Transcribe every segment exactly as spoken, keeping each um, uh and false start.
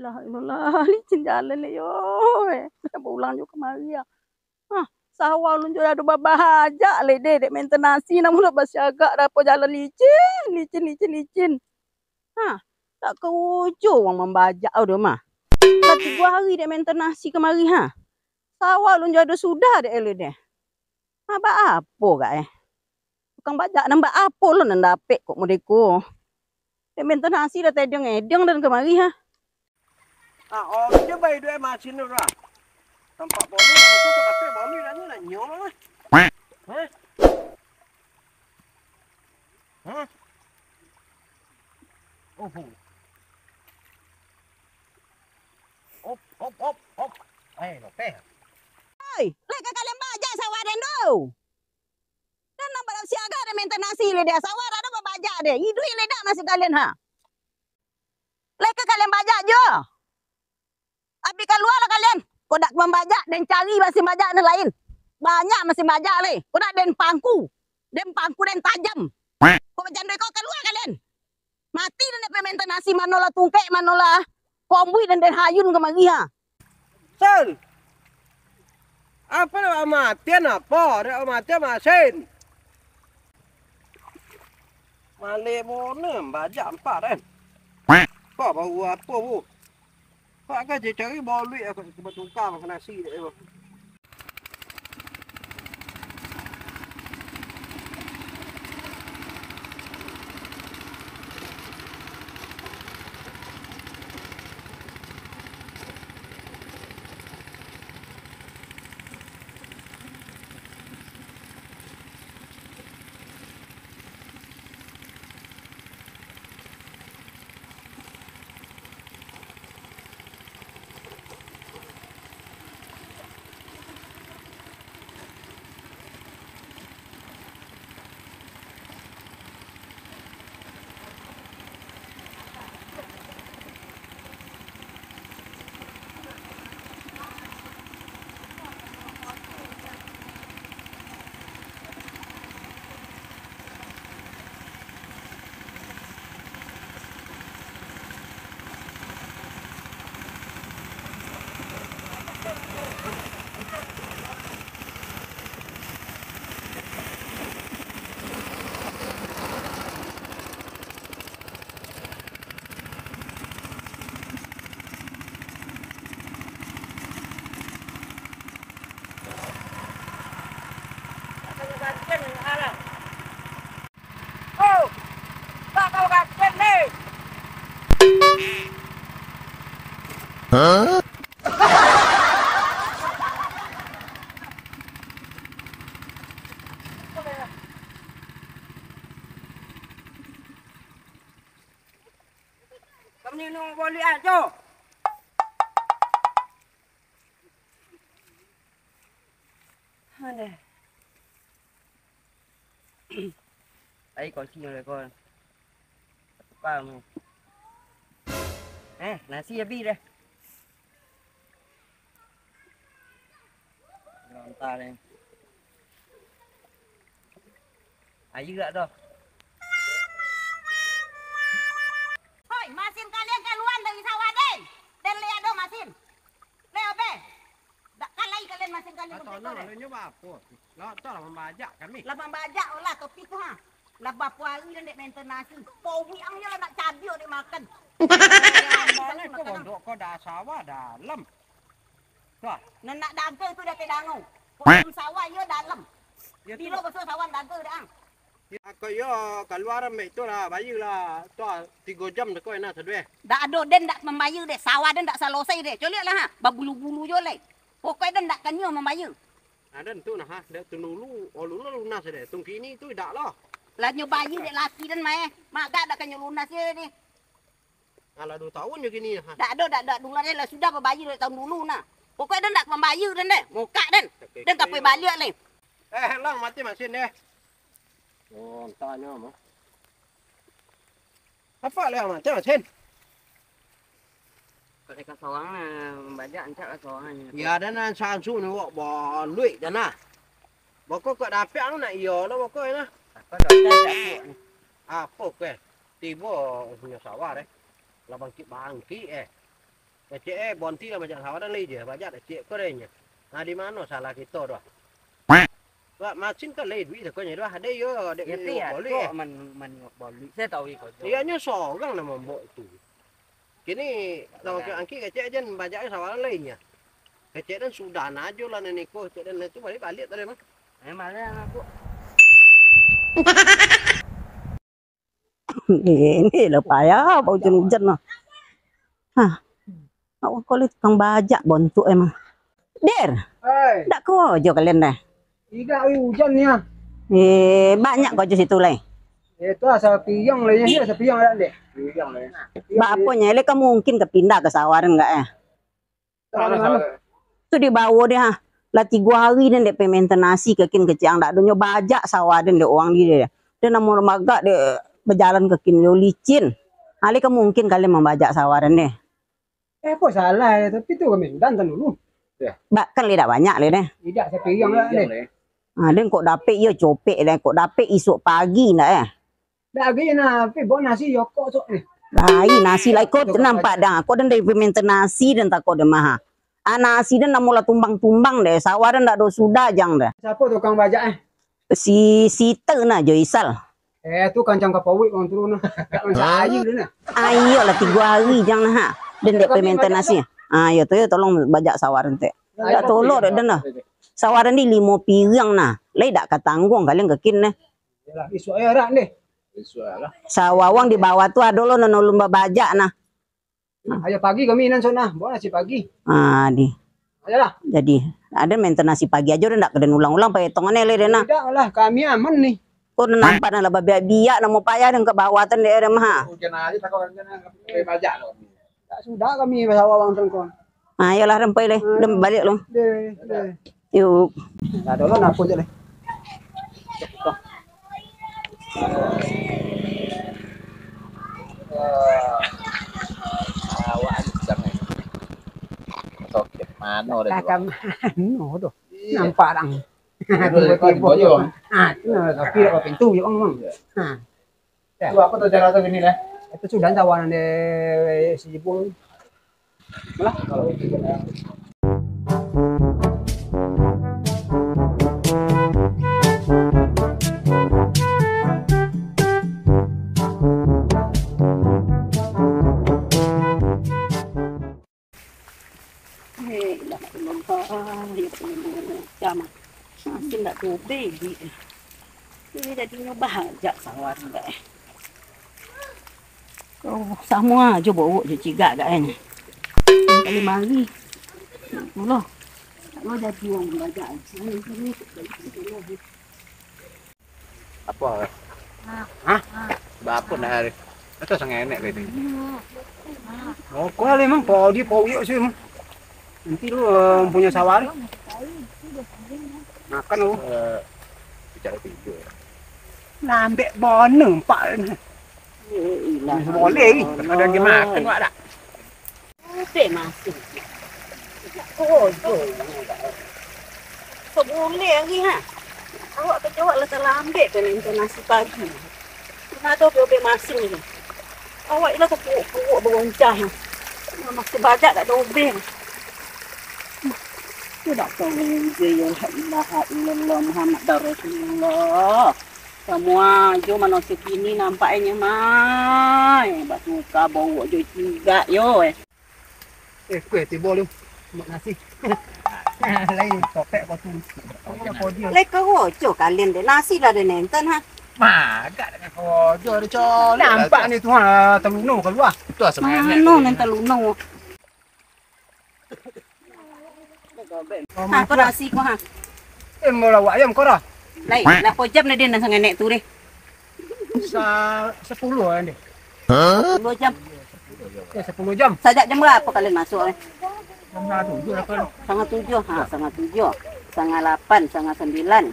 Astagfirullah, licin jalan lai yo. Eh, baulang jo kamari ah. Hah, sawah ulun jo ado babajak lai deh, dek maintenance namun lah basiagak dapek jalan licin, licin, licin, licin. Hah, tak ka ujuang urang mambajak au doh mah. Lah tigo hari dek maintenance kamari ha. Sawah ulun jo ado sudah dek lai deh. Ha, baapo kak eh? Tukang bajak nan baapo lo nan dapek kok modeko? Dek maintenance lah tadiang-ediang dan kamari ha. Ah, oh, dia baik duit masin tu lah. Tampak bolu, apa tu kok dapek bolu dah ni lah nyong lah. Hah? Hah? Oh, oh. Op, op, op, op. Eh, lopeh. Oi, lai ka kalian bajak sawah den tu? Dan nan badak siaga dek maintenance lai deh, sawah dak ado babajak deh. Iduik lai dak masih kalian ha? Lai ka kalian bajak juo? Abih kalualah kalian. Kok dak mambajak, den cari masin bajak nan lain. Banyak masin bajak lai. Kok dak den pangku. Den pangku, den tajam. Kok macam tu iko, kalua kalian. Mati den dapek maintenance, mano lah tungkek, mano lah kombuik den, den hayun kamari ha. Sel! Apo nak matian apo? Nak matian masin. Maleh bono bajak ampak den. Kok bau apo bu? Kok agak je cari boluik aku batuka makan nasi dek. Kami nunggu balik aja. Aduh. Ai, kunci nyo ko. Tukar mo. Eh, nasi abih dah. Lontar ni. Ayu tak tu? Hoi, masin kalian kaluan dari sawah den. Den liek do masin. Leh obe. Dak kalai kalian masin kalian. Atau nyo bapo? Lah tu lah mambajak kami. Lah mambajak lah topi tu ha. Lah bapo hari den dek maintenance. Powi ang nyo lah nak cabiak dek makan. Mano ko pondok ko dah sawah dalam. Wah. Nan nak dagang tu dah tadanga. Pokok sawah iyo dalam. Bilo basuah sawah dagang dah ang. Ako iyo kalua ambek tu lah, bayia lah. Tu tigo jam teko ina sadueh. Dak ado den dak mambayia deh, sawah den dak salosai deh. Coliak lah ha, babulu-bulu jo lai. Pokok den dak kanyo mambayia. Nah, den tu nah ha, dak tu dulu, oh dulu lunas deh. Tungkini tu dak lah. Lah nyo bayia dek laki den mah eh. Magak dak kanyo lunas ye deh. Alah, duo taun jo kini, ha. Dak ado, dak, dak, dulang, lah sudah babayia dari taun dulu, nah. Pokok den dak mambayia den deh, mokak den. Den ka pai baliak lai. Eh, lang mati masin deh. Oh, entah nyo mah. Apo lah mati masin? Kok deka sorang lah, mambajak ancak lah sorang lah. Ya, dan nan sansu ni wak baluik dah nah. Boko kok dapek anu nak iyo lo boko nah. Apo dah tak siap ni? Apo kue? Tibo punyo sawah deh. Lah bangkik-bangkik eh. Kecek, eh, bonti lah bajak sawah den lai je, bajak kecek ko deh nyo. Nah, di mano salah kito tu? Wak masin kan lai duit sakonyo tu, ado iyo, dek iyo, iyo, balik, eh. Man-, maniok balik, sayo tahu iko. Iyo nyo sorang nan mambok tu. Kini, lawan angki kecek jan bajak sawah den lai nyo. Kecek den sudah najo lah nan iko, kecek den tu balik-balik tadi mah. Eh, malah aku. Ini lah payah, baujan-ujan lah. Hah. Awak ko lai tukang bajak bontuk emang. Der, Hai, dak karajo kalian deh. Idak, oi, ujan ni ah. Eh, banyak karajo situ lai. Eh, tu asa piang lah ya, asa piang lah deh. Piang lah ya. Piang. Bapo nyo, lai ka mungkin ka pindah ka sawah den gak eh? Tahu mana? Tu di bawah deh, ha. Lah tigo hari den dek pementenasi ka kin kecek ang, dak adonyo bajak sawah den dek urang di deh. Den namo magak dek bajalan ka kin yo licin. Alih ka mungkin kalian mambajak sawah den deh. Eh, apo salah, tapi tu kami sudah antan dulu. Bak kan lai dak banyak lai deh. Idak sapiang lah deh. Ha, den kok dapek iyo copek deh, kok dapek isuak pagi ndak eh. Dak agi nah, tapi bawa nasi yo kok sok ni. Lai nasi lai ko nampak dang. Ko den dari pementenasi den tako den mah. Ah, nasi den namo lah tumbang-tumbang deh. Sawah den dak ado sudah jang deh. Siapo tukang bajak eh? Si Sita nah jo Isal. Eh, tu kancang kapawik urang turun nah. Dak mancak ayu den nah. Ayo lah tigo hari jang nah. Den dek pementenasi. Ah, yo tu yo tolong bajak sawah den tek. Dak tolok dek den nah. Sawah den di limo piriang nah. Lai dak katangguang kalian ka kin nah. Yalah, isuak ayo arak deh. Isuak lah. Sawah wang di bawah tu ado lo nan ulun babajak nah. Ayo pagi kami nan sok nah, bawa nasi pagi. Ah, di. Ayolah. Jadi, ado main nasi pagi ajo dah ndak ka den ulang-ulang pakai tong ne le den nah. Idak lah, kami aman ni. Ko nampak nah lah babiak-biak namo payah den ka bawah tan dek den mah. Ujan aja takut ujan, eh, bajak lo. Tak sudah kami basawa urang tengkon. Ah, iyolah, den pai leh. Den baliak lo. Deh, deh. Yuk. Dah dulu napo je leh. Awak ni jangan. Sakit mano dah tu? Takam mano tu? Iya. Nampak dang. Tiba-tiba. Ah, tu nah, tapi dak pintu je bang. Ha. Ya. Itu apa tu cara tu gini lah? Itu sudah tawanan dari si Ibu. Lah, kalau itu kan. Eh, ilah Allah, ya Allah, macam masin dak tobeh iduik. Ini jadinyo bajak sawah dak eh. Oh, samo ajo bowok jo cigak gak eh. Kali mari. Allah. Kalau jadi urang bajak. Apo? Hah? Bapo nak hari? Atau sangenek tadi? Oh, kau lah emang, pau dia, pau yuk sih emang. Nanti lu, eh, punya sawah ni. Makan lu. Eh, bicara tidur. Lambek bono, empat ni. Boleh ni. Ada lagi makan, wak dak? Ubek masih. Kojo. Sabuleh lagi, ha. Awak kecek awak lah talambek tu nasi pagi. Kenapa ubek masih ni? Awak ilah takuak-kuak bagoncah. Masih bajak dak dobeh. Tidak tahu je, ya la ilaha illallah Muhammad Rasulullah. Samua jo mano kini nampak inyo mai. Batuka bowok jo cigak yo, eh. Eh, kue tibo lu. Buat nasi. Lain topek kau tu. Lai karajo kalian deh, nasi lah ada nenten ha. Magak dengan karajo ada coli. Nampak ni tu ha, teluno keluar. Tu asal. Mano nan teluno? Ha, kau nasi kau ha. Eh, mau lawak ayam kau dah? Lai, lapan jam dah dia nak sangat naik tu deh. Sa-, sepuluh kan deh. Sepuluh jam. Eh, sepuluh jam. Sajak jam berapa kalian masuk eh? Jam setengah tujuh lah kan. Setengah tujuh, ha, setengah tujuh. Setengah lapan, setengah sembilan.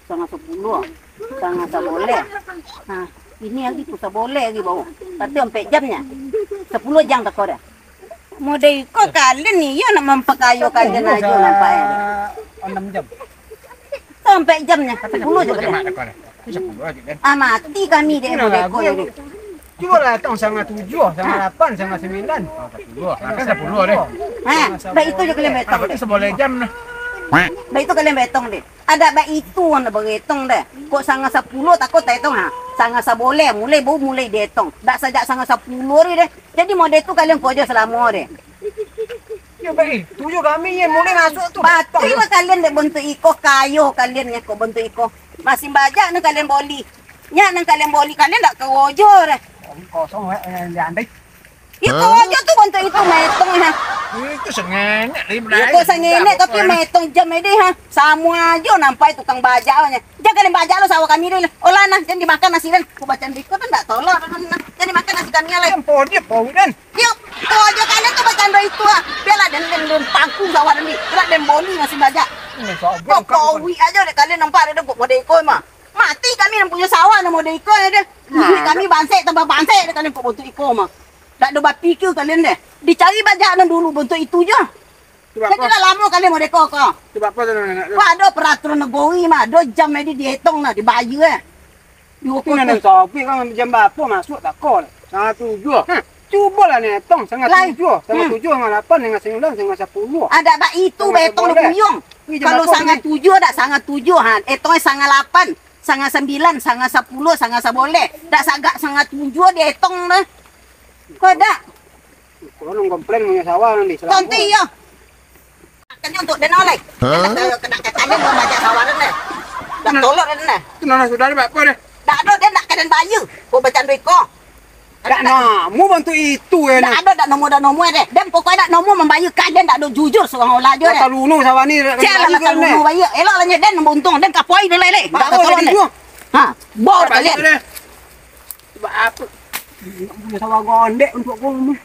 Setengah sepuluh, setengah saboleh. Ha, ini lagi tu saboleh lagi bawah. Tapi ampek jamnya. Sepuluh jam tako dah. Model iko kalian ni, yo nak mampakayo kalian ajo nampak eh. Enam jam. Tu ampek jamnya, sepuluh je kalian. Sepuluh aja kan. Ah, mati kami deh model iko ni. Cubo lah etong sanga tujuah, sanga lapan, sanga sambilan. Sanga sapuluah, makan sapuluah deh. Ha, baitu jo kalian baetong deh. Saboleh jam nah. Baitu kalian baetong deh. Adak baitu nan baetong deh. Kok sanga sapuluah tako taetong ha. Sanga saboleh, mulai baru mulai dietong. Dak sajak sanga sapuluah deh. Jadi model tu kalian ko jo salamo deh. Yo baitu jo kami, yo mulai masuak tu. Batua lah kalian dek bantuak iko, kayo kalian nyo kok bantuak iko. Masih bajak nan kalian boli. Nyo nan kalian boli, kalian dak karojo deh. Kosong wek, eh, di andai. Yo karojo tu bantuak itu, maetong ha. Itu sangenek, Lim, Yo kok sangenek tapi maetong jam deh ha. Samo ajo nampak tukang bajak nyo. Jan kalian bajak lo sawah kami deh. Olah nah, jan dimakan nasi den. Ku bacan biko tu dak tolok dah nah. Jan dimakan nasi kami lah. Jan podi pau den. Yo, karojo kalian tu bacando itu ah. Biarlah den, den, den pangku sawah den ni. Biarlah den boli nasi bajak. Kok kowik ajo dek kalian nampak dek kok model iko mah. Mati kami nan punyo sawah nan model iko deh. Duit kami bansek tambah bansek dek kalian kok bantuak iko mah. Dak ado bapikir kalian deh. Dicari bajak nan dulu bantuak itu jo. Jadi lah lamo kalian model iko ko. Sebab apa tu nak? Wah, ado peraturan negeri mah, ado jam jadi dietong lah, dibayar eh. Duo Tapi nan koto. Sapi kan jam berapo masuak tako lah? Sanga tujuah. Ha. Cubolah ni etong, sanga Lai. Tujuah, sanga Hmm. Tujuah, sanga lapan, sanga sambilan, sanga sapuluah. Adak baitu Sanga baetong saboleh. Buyuang. Ih, jam Kalau berapo sanga ni? Tujuah dak sanga tujuah ha, etong sanga lapan, sanga sambilan, sanga sapuluah, sanga saboleh. Dak sagak sanga tujuah dietong dah. Kau dak? Kalau nang komplain punyo sawah nanti selama. Tonti yo. Kan untuk den oleh. Hah? Kena kena kena bajak sawah den deh. Dak tolok den deh. Tu nana sudah ni berapo deh? Dak ado den nak kaden bayu. Kau bacando iko. Dak namu bantuak itu ya Dak nak. Ado dak nomo dak nomo deh. Den pokoknya dak nomo mambayu kaden dak ado jujur surang olah jo deh. Latar luno sawah ni. Sial lah latar luno bayu. Elok lah nyo den buntung den kapoi dulu leh. Dak tolok deh. Ha, bor kalian. Sebab apa? Sawah gondek untuk kamu.